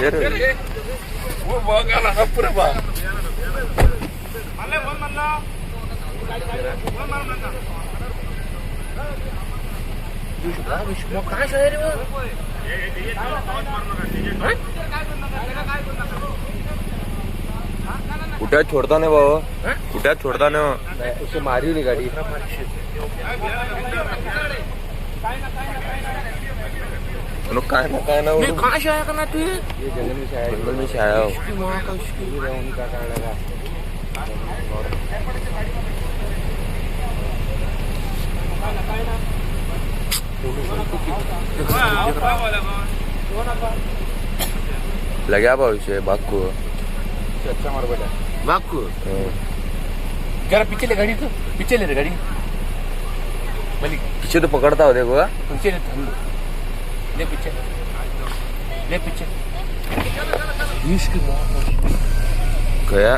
वो बघाला हा पुरा बा. काय शहर रे? कुठे छोडता नाही बाबा, कुठे छोडता नाही. उसे मारी नाही गाडी. काय ना काय ना. कहाँ से आया करना तू? ये जंगल में से आया. जंगल में से आया हो. का लगा. लग्या भाऊ विषय बागको. अच्छा मार बेटा. बागको जरा पीछे ले गाड़ी, तो पीछे ले रे गाड़ी. पीछे तो पकड़ता हो देखो. पीछे ले, ले पीछे, ले पीछे. गया.